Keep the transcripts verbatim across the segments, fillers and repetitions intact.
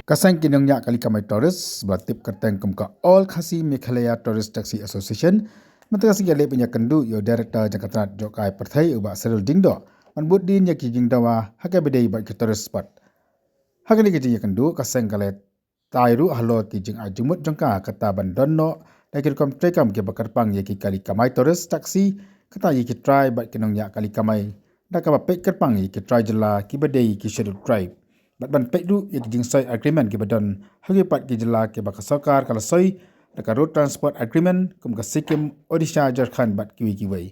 Ka seng ki nongñiah kali kamai tourist ba la tip kyrteng kum ka All Khasi Meghalaya Tourist Taxi Association mynta ka sngi ka leit ban ïakynduh ïa u director jong ka tnat jong ka pyrthei u Bah Cyril Diengdoh ban bud dien ïa ki jingdawa ha kaba ïadei bad ki tourist spot. Ha kane ka jingïakynduh ka seng ka la tai ruh halor ki jingai jingmut jong ka, kata ban don noh da ki rukom treikam kiba kyrpang ïa ki kali kamai tourist taxi, kata ïa ki trai bad ki nongñiah kali kamai, da kaba peit kyrpang ïa ki trai jylla kiba dei ki Scheduled Tribe. Bad ban peit ruh ïa ki jingsoi agreement kiba don ha ki pat ki jylla kiba ka sorkar ka la soi da ka Road Transport Agreement kum ka Sikkim, Odisha, Jharkhand bad kiwei kiwei.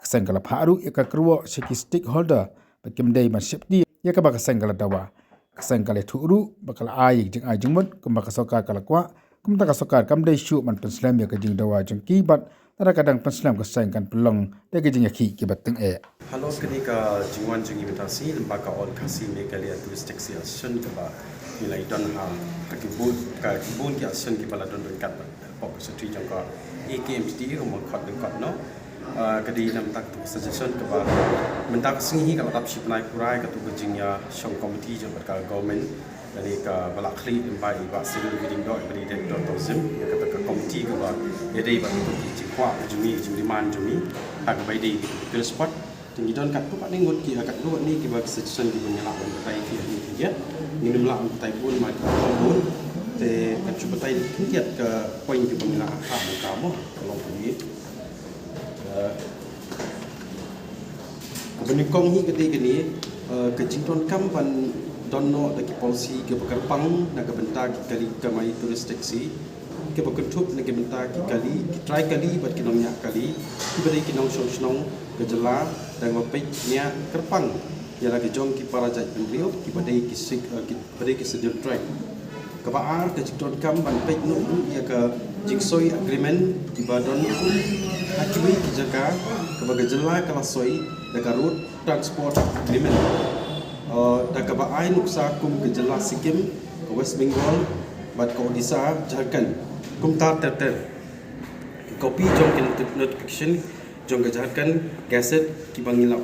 Ka seng ka la phah ruh ïa ka kyrwoh sha ki stakeholder ba kim dei ban sheptieng ïa kaba ka seng ka la dawa. Ka seng ka la ïathuh ruh ba ka la ai ïa ki jingai jingmut kumba ka sorkar ka la kwah, kumta ka sorkar kam dei shuh ban pynslem ïa ka jingdawa jong ki bad lada ka dang pynslem ka seng kan pynlong da ka jingïakhih kiba tyngeh. Halor kane ka jingwan jong ngi mynta ka sngi lyngba ka All Khasi Meghalaya Tourist Taxi Association kaba ngi la ïadon ha, ha ki bun, ka ki bun ki association kiba la don ryngkat bad hapoh ka secretary jong ka A K M T T A ruh ba khot dang khot noh. Ah, ka dei na bynta ka suggestion kaba mynta ka sngi hi ka la dap shi bnai pura ïa katu ka jingïashong committee jong ka government. Kane kaba la khlieh lyngba i Bah Cyril Diengdoh iba dei director tourism, ïa kata ka committee kaba ïadei bad katu ka jingkwah ka jong ngi, ka jingdemand jong ngi ha kaba ïadei bad ki tourist spot. Te ngi don katto katne ngut ki, katto katne kiba ki suggestion kiba ngi lah ban batai ïa ki, ïa ki, ngim lah ban batai bun namar ki bun. Te ngan shu batai khyndiat ka point kiba ngi lah ban kha ban kha mo, ka long kumne. Eh, kaba nyngkong hi ka dei kane, eh, ka jingdonkam ban don noh da ki policy kaba kyrpang na ka bynta ki kali kamai tourist taxi, kaba kynthup na ka bynta ki kali, ki trai kali bad ki nongñiah kali kiba dei ki nongshong shnong ka jylla, da kaba peit ñiah kyrpang ïa la ki jong ki para jaitbynriew kiba dei ki sik, eh, kiba dei ki Scheduled Tribe. Kaba ar, ka jingdonkam ban peit noh ruh ïa ka jingsoi agreement kiba don ha kiwei ki jaka kaba ka jylla ka la soi da ka Road Transport Agreement, eh, da kaba ai nuksa kum ka jylla Sikkim, ka West Bengal bad ka Odisha, Jharkhand. Kumta ter ter. Copy jong ki noti-, notification jong ka Jharkhand Gazette kiba ngi la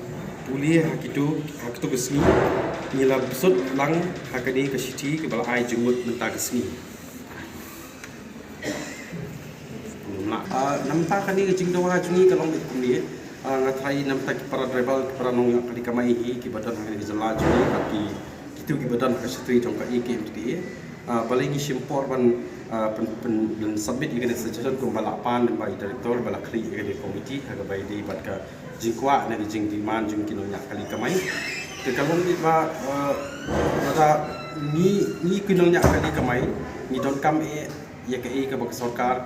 pule ha kitu, ha kitu ka sngi, ngi la bsut lang ha kane ka shithi kiba la ai jingmut mynta ka sngi. Ah, na bynta kane ka jingdawa jong ngi ka long beit kumne. Ah, nga tharai na bynta ki para driver, ki para nongñiah kali kamai hi kiba don ha kane ka jylla jong ngi bad ki, kitu kiba don ha ka secretary jong ka A K M T T A. Ah, balei ngi shim por ban, ah, pyn, pyn, pyn submit ïa kane ka suggestion kumba la pan lyngba i director ba la khlieh ïa kane ka committee ha kaba ïadei bad ka jingkwah ne ka jingdemand jong ki nongñiah kali kamai. Te ka long beit ba, eh, lada ngi, ngi ki nongñiah kali kamai ngi donkam eh ïa kaei kaba ka sorkar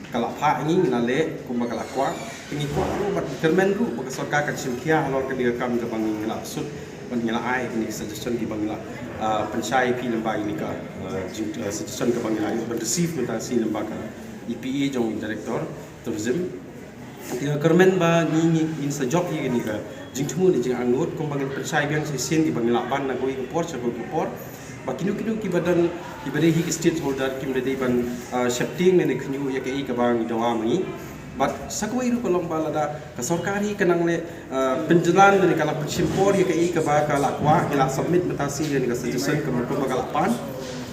ka la phah ïa ngi, ngi la leh kumba ka la kwah. Te ngi kwah ruh bad kyrmen ruh ba ka sorkar kan shim khia halor kane ka kam kaba ngi la sut, bad ngi la ai kane ka suggestion kiba ngi la, eh, pynshai ïa phi lyngba kane ka, eh, jing, eh, suggestion kaba ngi la ïoh ban receive mynta ka sngi lyngba ka E P A jong i director tourism. Te nga kyrmen ba ngi, ngi, ngin sa jop ïa kane ka jingthmu ne jingangnud kumba ngin pynshai biang shisien kiba ngi la pan na kawei ka por sha kawei ka por. Ba kino kino kiba don, kiba dei hi ki stakeholder kim dei ban, ah, sheptieng ne khynñiuh ïa kaei kaba ngi dawa ma ngi. Bad sa kawei ruh ka long ba lada ka sorkar hi ka nang leh, ah, pynjlan ne ka la pynshim por ïa kaei kaba ka la kwah, ka la submit mynta ka sngi ne ka suggestion kaba, kaba ka la pan.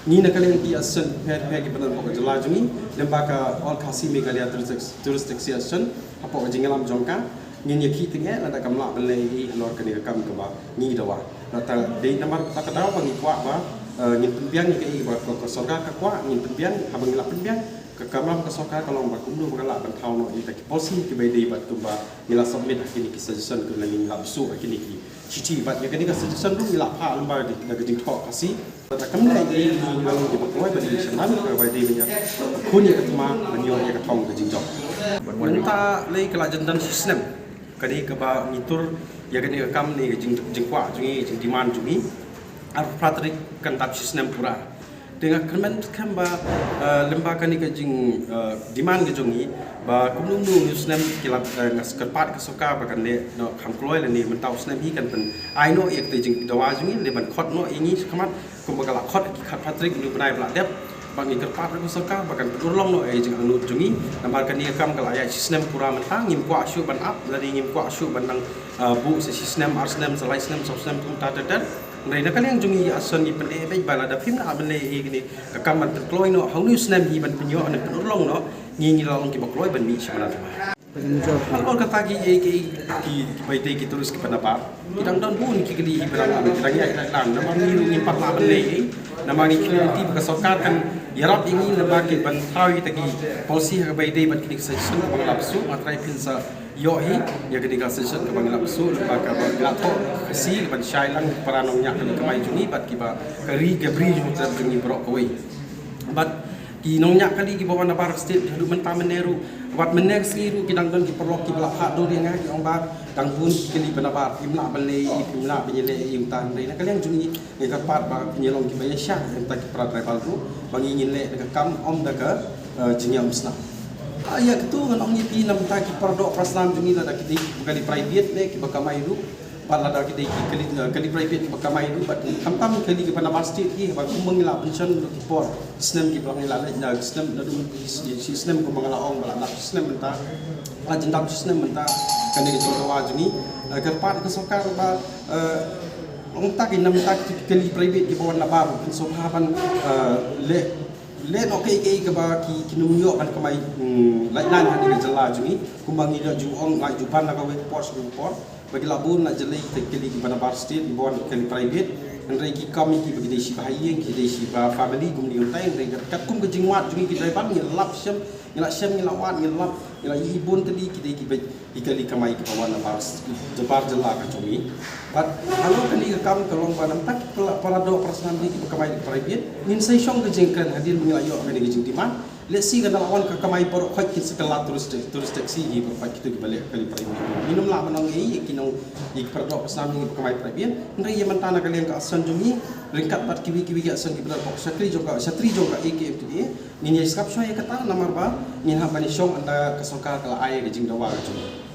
Ngi na ka liang ki association pher pher kiba don hapoh ka jylla jong ngi, lyngba ka All Khasi Meghalaya Tourist, Tourist Taxi Association, hapoh ka jingïalam jong ka, ngin ïakhih tyngeh lada kam lah ban leh ei ei halor kane ka kam kaba ngi dawa. Nangta dei namar kata ka daw ba ngi kwah ba, eh, ngin pynbiang ïa kaei kaba ka, ka sorkar ka kwah, ngin pynbiang, haba ngi la pynbiang, ka kamram ka sorkar ka long ba kumno ba ka lah ban thaw noh ïa kita ki policy kiba ïadei bad kumba ngi la submit ha kine ki suggestion, kumba ngi la bsuh ha kine ki shithi. Bad ïa kane ka suggestion ruh ngi la phah lyngba da ka jingthoh Khasi. Lada kam leh ei ei, ngi long kiba kloi ban ïa shnong kaba dei ban ïa khun ïa ka thma ban ïoh ïa ka thong ka jingjop. Mynta lei ka la jan don shi snem. Kane kaba ngi tur ïa kane ka kam ne ka jing, jingkwah jong ngi, jingdemand jong ngi. Arphew phra tarik kan dap shi snem pura. Te nga kyrmen skhem ba, eh, lyngba kane ka jing, eh, demand ka jong ngi ba kumno kumno u snem ki la, eh, nga kyrpad ka sorkar ba kan leh noh kham kloi lane mynta u snem hi kan pyn ai noh ïa kata ka jingdawa jong ngi lane ban khot noh ïa ngi shakhmat kumba ka la khot ha ki khatphra tarik u bnai ba la dep. Ba ngi kyrpad ruh ka sorkar ba kan pynurlong noh ïa ka jingangnud jong ngi namar kane ka kam ka la ïaid shi snem pura mynta, ngim kwah shuh ban ap lane ngim kwah shuh ban nang, eh, buh sa shi snem, ar snem, sa lai snem, saw snem kumta ter ter. Hynrei na ka liang jong ngi, Ason, ngi pyni beit ba lada phim lah ban leh ïa kane ka kam ban pynkloi noh ha une u snem hi ban pynïoh ne pynurlong noh, ngi ngi la long kiba kloi ban mih sha Manadhama. Halor kata ki, ki, ki, ki, kiba ïadei ki tourist kiba nabar, ki dang don bun ki kali hi ba dang, ki dang ïaid lang, namar ngi ruh ngim pat lah ban leh ei. Namar ngi khlem lynti ba ka sorkar kan ïarap ïa ngi, namar ki ban thaw ïa kita ki policy ha kaba ïadei bad kine ki suggestion kaba ngi la pynshai. Nga trai phin sa ïoh hi ïa kane ka suggestion kaba ngi la pynshai, namar kaba ngi la thoh Khasi ban shai lang para nongñiah kali kamai jong ngi bad kiba ka ri ka bri jong ngi baroh kawei. Bad ki nongñiah kali kiba wan nabar state haduh mynta mynne ruh, wat mynne ka sngi ruh ki dang don ki paralok kiba la phah dur ïa nga, ki ong ba dang bun ki kali ba nabar, phim lah ban leh, phim lah ban ïaleh ïa uta. Hynrei na ka liang jong ngi, ngi kyrpad ba phin ïalong kiba ïaishah ïa uta ki para tribal ruh, ba ngi ngin leh da ka kam, ym da ka, eh, jingïaumsnam. Ah, ïa katu ngan ong ïa phi, namar ki para doh para snam jong ngi, lada ki dei ki kali private ne kiba kamai ruh, bad lada ki dei ki kali, eh, kali private kiba kamai ruh, bad khamtam kali kiba nabar state hi, ba kumba ngi la mention ruh ki por snem kiba ngi la leh, na snem, naduh shi, shi snem kumba nga la ong ba la dap shi snem mynta, la jin dap shi snem mynta. Kane ka jingdawa jong ngi, eh, kyrpad ka sorkar ba, eh, long ta ki namar ki kali private kiba wan nabar, kin sngewbha ban, eh, leh, leh noh kaei kaei kaba ki, kin ym ïoh ban kamai, hmm, lait lan ha kane ka jylla jong ngi. Kumba ngi la ju ong, la ju ban na kawei ka por sha kawei ka por, ba ki la bun na jyllei kita ki kali kiba nabar state, kiba wan kali private. Hynrei ki kam ïa ki ba ki dei shi ba ha ïing, ki dei shi ba family kumne kumtai. Hynrei kat, katkum ka jingwad jong ngi ki tribal, ngi lap shem, ngi la shem, ngi la wad, ngi lap, ngi la ïohi bun tylli ki dei kiba, ki kali kamai kiba wan nabar, nabar jylla ka jong ngi. Bad halor kane ka kam ka long ba namar ki para, para doh para snam kiba kamai private, ngin sa ïashong ka jingkren hadien ba ngi la ïoh kane ka jingdemand. Lehse kan da la wan ka kamai baroh khoit kin sa kylla tourist, tourist taxi hi baroh khoit kito kiba leh kali private. Ngin ym lah ban ong ei ïa ki nong, ïa ki para doh para snam kiba kamai private. Hynrei ïa mynta na ka liang ka Ason jong ngi, ryngkat bad kiwei kiwei ki Ason kiba don ha ka shatri jong ka, shatri jong ka A K M T D A, ngin ïa sngap shuwa ïa kata, namar ba ngin hap ban ïashong ynda ka sorkar ka la ai ka jingdawa ka jong ngi.